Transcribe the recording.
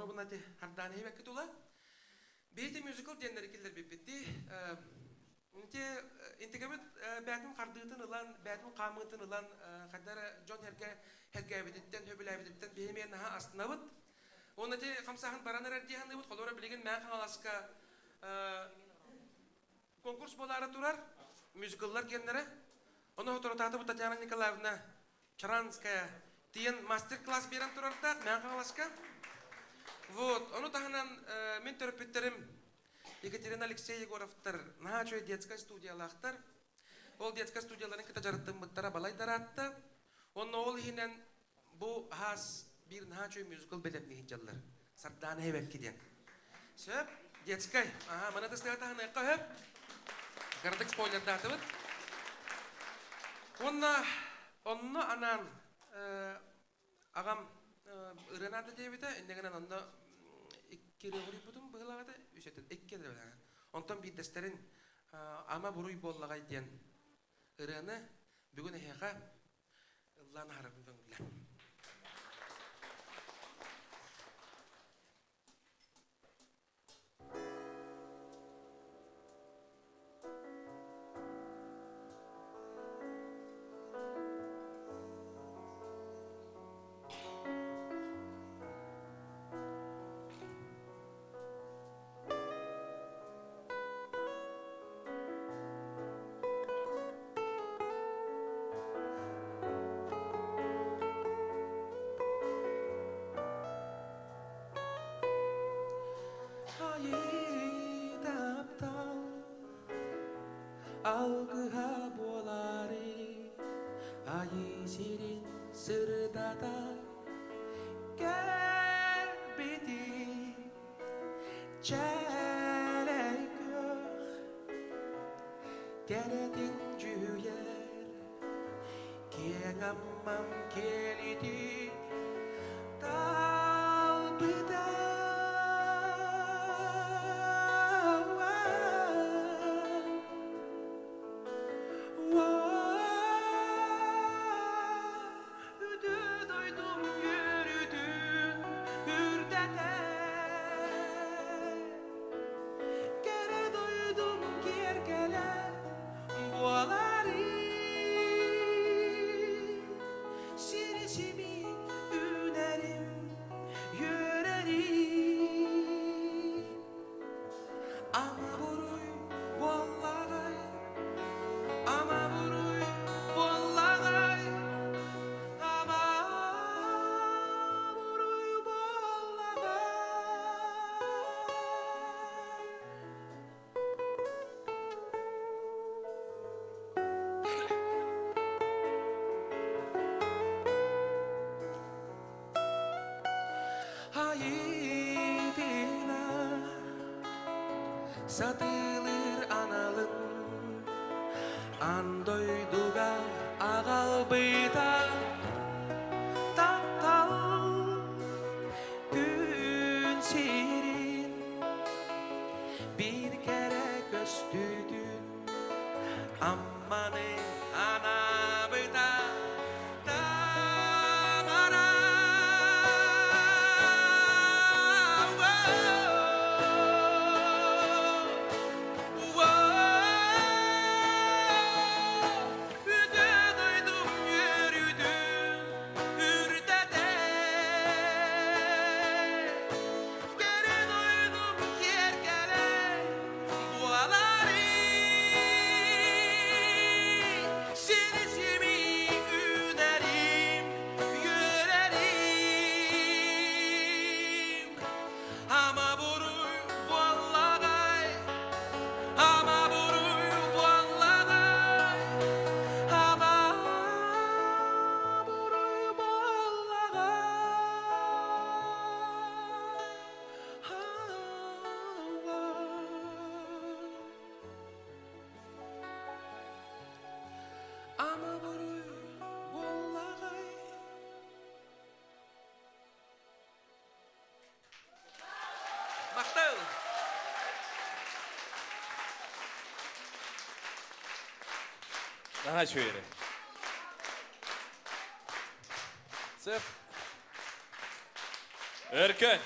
Оруобуна ити Хардаана иһибэккэ тула. Биһити мюзикл диэннэри киллэрбиппит дии. Ити интигэбит бээтин хардыытын ылан, бээтин хаамыытын ылан, хайда эрэ дьон эргэ эргээбититтэн, сөбүлээбититтэн биһи эмиэ наһаа астынабыт. Уонна ити хамсааһын баран эрэр дии саныыбыт. Холобура, билигин Мэҥэ Хаҥаласка конкурс буолаары турар, мюзикллар геннэрэ. Ону соторутаатыбыт Татьяна Николаевна Чаранская тиийэн мастер-класс биэрэн турардаах Мэҥэ Хаҥаласка. Вот, ону таһынан мин төрөппүттэрим Екатерина Алексей Егоровтар наһаа үчүгэй детскай студиялаахтар. Ол детскай студияларын кытта дьарыктаммыттара балайдараатта. Онно ол иһинэн бу хаас биир наһаа үчүгэй мюзикл бэлэмниир дьаллар. Сардаана Эбэкки диэн. Сөп, детскай. Аха, маны тыстыга таһыныахха сөп. Кыратык спойлердаатыбыт. Уонна онно анаан аҕам ырыанаата диэбитэ, инньэ гынан онно икки ырыа буруйбутум быһыылаах этэ, үс этэ, икки этэ Онтон биирдэстэрин «Ама буруй буоллаҕай» диэн ырыаны бүгүн эһиэхэ ыллаан аһарабын көҥүллэ. Айыы таптал алгыһа буолаары айыы сирин сырдата кэлбити чээлэй күөх кэрэтин дьүһүйэр Киэҥ Аммам киэлитин талбыта. Үтүө дойдум үөрүүтүн үрдэтэ. Кэрэ дойдум киэргэлэ буоларый Сири симии үүнэрим үөрэрим Ама буруй буоллаҕай Ама буруй буоллаҕай Ама буруй буоллаҕай Айыытына сатыылыыр аналын аан дойдуга аҕалбыта таптал күн сирин Биир кэрэ көстүүтүн Амманы анаабыта Таҥара. Үтүө дойдум үөрүүтүн үрдэтэ Кэрэ дойдум киэргэлэ буоларый Сири симии үүнэрим, үөрэрим Ама буруй буоллаҕай, ама буруй буоллаҕай, ама буруй буоллаҕай. Ама буруй буоллаҕай. Махтал! Наһаа үчүгэй Сөп. Өркөн.